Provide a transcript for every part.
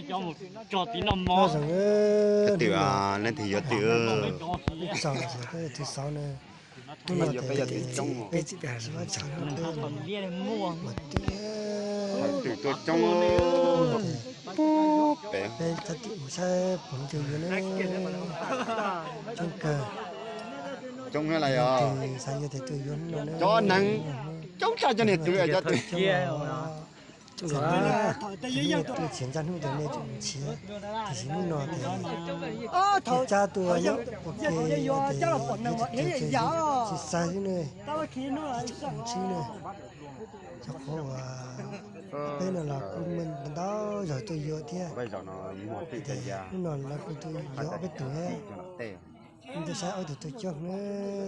Cov mus tso tiv no mog. Twm, leej twg yuav twm? Ib txog xyov twb yog twv xauv na. Hnub no tes peb txiv peb tsis muab tshav no peb mus twm. Twm tuaj coob. Peb tab tim mus saib puas muaj tus yuav na. Coob kawg. Coob na los yog xav yuav tes tuaj yuav hnub no na. Cov neeg coob tshaj cov niag twm, cov twm. Txawm nej tuaj txiav ntsaj hnub tes nej tseem nrhiav, tiam sis hnub no tes cab tuaj nyob ua ke tes yuav tsis xav xwb ne, tsis tseem ntsib ne. Rau qhov uas peb no los kuj muaj ntau zaus tuaj yuav thiab. Hnub no lawv kuj tuaj yuav ob peb tug thiab. Tuaj saib ob tug tuaj coob na,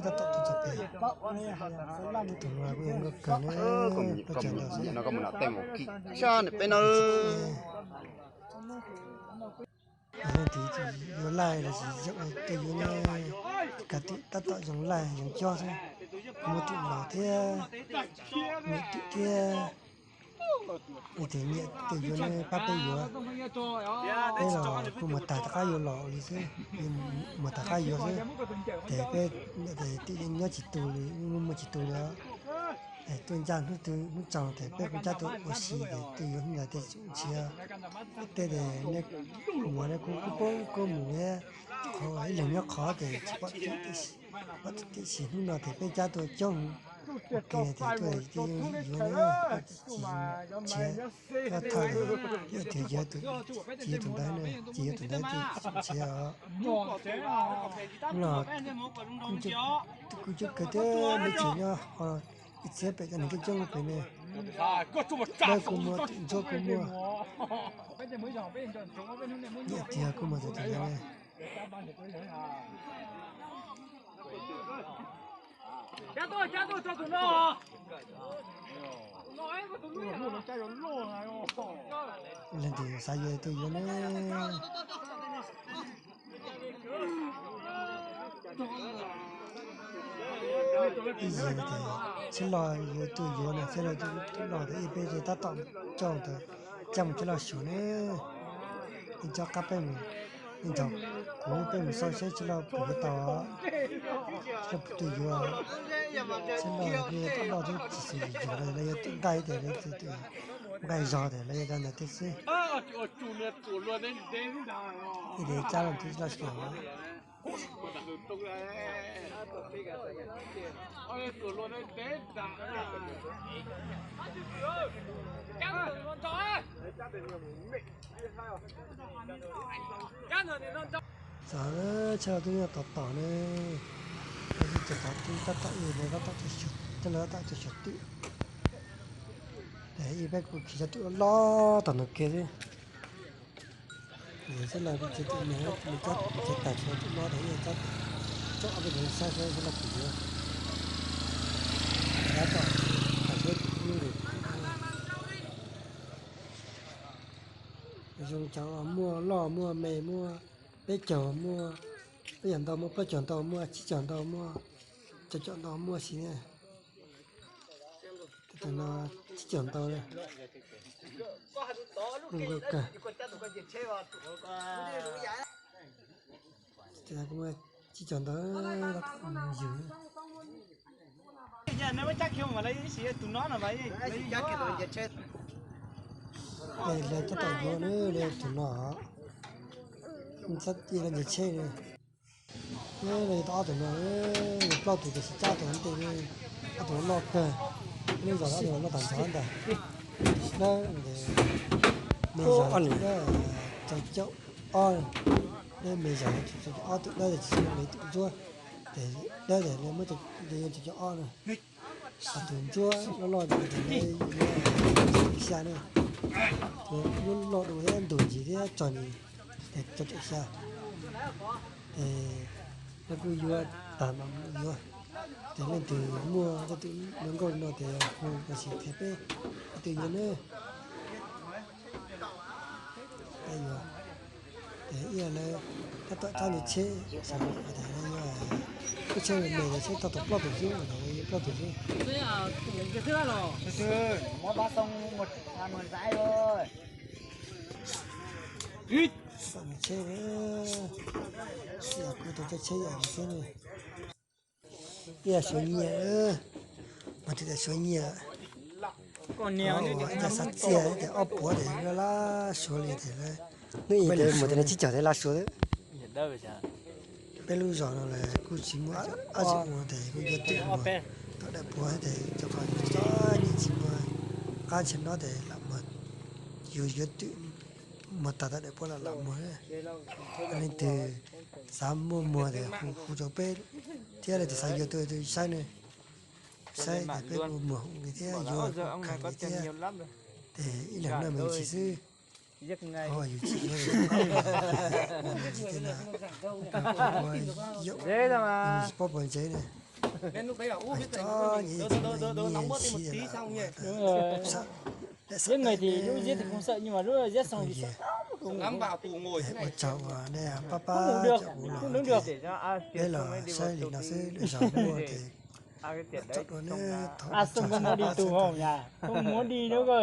tab tom tuaj txog pem. Tus no kuj yog nkauj kawg na, lub cav ntau xwb. Leej twg yuav laij los sis zoo tuaj yuav ne, kav twm tab tom zoo laij zoo cob xwb, muaj twm laus thiab, muaj twm thiab. Leej twg nyiam tuaj yuav ne pab peb yuav. Peb los kuj mus tas rov qab yuav los li xwb, mus tas qab yuav xwb. Ces peb twm nyob tsis tu li, muaj tsis tu li os. Tuaj ntsaj hnub twg hnub tsaus tes peb kuj cab tuaj ua si ces tuaj yuav hnub ntawd tej tseem nrhiav. Tej tes nej mus nej kuj kub poob kub mus thiab, qhov ib leeg nyob qhov ces tsis pom twm, pom twm tiam sis hnub no tes peb cab tuaj coob, ua ke tes tuaj tej yuav na, tsis nrhiav. Ob thaj, yog tias yuav tus, tsis yuav tus ntawd ne, tsis yuav tus ntawd ces tsis nrhiav os. Hnub no kuj coob kawg thiab, me tsev nyob ho ib txhiab pem cov neeg coob coob pem ne. Dawb kuj muaj, twm ntsuab kuj muaj. Nyiam tiag kuj muaj tus twm ntawd ne. Leej twg xav yuav tuaj yuav ne. Ib yig tes txhij loj yuav tuaj yuav no, txhij loj tuaj loj tes ib peb tes tab tom coj ntawd coj mus txhij loj xyuas ne. Ib tsob qab peb mus, ib ntsog kuv peb mus xauj seb txhij loj puas yuav tau, txhij loj puas tuaj yuav. Txhij loj kuj yuav tau loj thiab tsis xws yus yug lawv yuav twm nqaij tes lawv twm nqaij zog tes lawv yuav tau ntawd thiab xwb. Ib tes cab los twb txhij loj xyuas. Txawm tshaj twb yog tom tom ne, ib txog tom twb tab tom ib lawv tab tom, coj lawv tab tom xyuas twm. Ib peb kuj khi cov twm loj tom ntug kev xwb. Txhij loj kuj tsis twm ne, kuj cab kuj tsis tas tsis twm loj tes ib cab tsom ob peb tus saib saib txhij loj puas yuav. Tab tom tam sim twm hnub nkaus. Zoo cov muaj loj muaj me muaj peb caug muaj, peb caug ntau muaj plaub caug ntau muaj tsib caug ntau muaj, caum caum ntau muaj si ne. Tus no tsib caug ntau na. Zoo nkauj kawg. Tus no kuj muaj tsib caug ntau, tus no yug. Lawv tab tom yuav na, lawv tus no, lawv nce tsheb na. Lawv tau ob tug no, plaub tug tiam sis cab tau ntej, ob tug loj kawg. Lub zos ob tug loj tag nrho ntag. Dawb, me zos dawb, caum caum ob, dawb me zos caum caum ob, twm dawb tsis muaj me twm ntsuab, tes dawb tes lawv muab caum caum ob na. Ho tus ntsuab loj loj ntawd tes lawv yuav caum xya na. Tus loj dua thiab ntug ntsis thiab txog ntsis tes caum caum xya. Ces lawv kuj yuav tag mam yuav. Ces leej twg muaj tej twm zoo nkauj no ces hu los sis qhia peb, peb twb yuav na. Peb yuav. Ces ib yam lawv tab tom cab ntawm tsheb, xav tias lawv yuav lub tsheb me me, tsheb tau tau plaub tug xwb, lawv yuav plaub tug xwb. Muab pab xoo mus zais. Xam tsheb, ib yam kuv tus caij tsheb yam xwb ne. Ib yam suav nyiaj, mas tus suav nyiaj, ib yam xav txiaj tias ob puav tes laj laj suav li tes lawm. Nws ib tes mus tes tsib caug tes laj suav lawm. Peb lub zos no lawm kuj tsis muaj dab tsi ua tes kuj yuav twm mus tom daim puav tes cov qhov yuav txom nyem tsis muaj qab ntshe no tes lam mus, yuav yuav twm mus tag tom daim puav los lam mus. Leej twg xav muaj muag tes hu hu rau peb thiab, leej twg xav yuav tuaj saib ne, saib tes peb kuj muag hu thiab yuav kheev thiab. Tes ib leeg noj me ntsis xwb, yus tsis yuav, tsis paub puas ntsev ne. Txom nyem, txom nyem, tsis, ib me tis lub ziab tis koom xawm nyuj mas lub ziab xoo tis ua tsaug uas nej pab pab cov kuv los, peb los saib li no xwb, lwm zaus muaj tes tso dua ne, thov tso muaj di tug hos, muaj di na.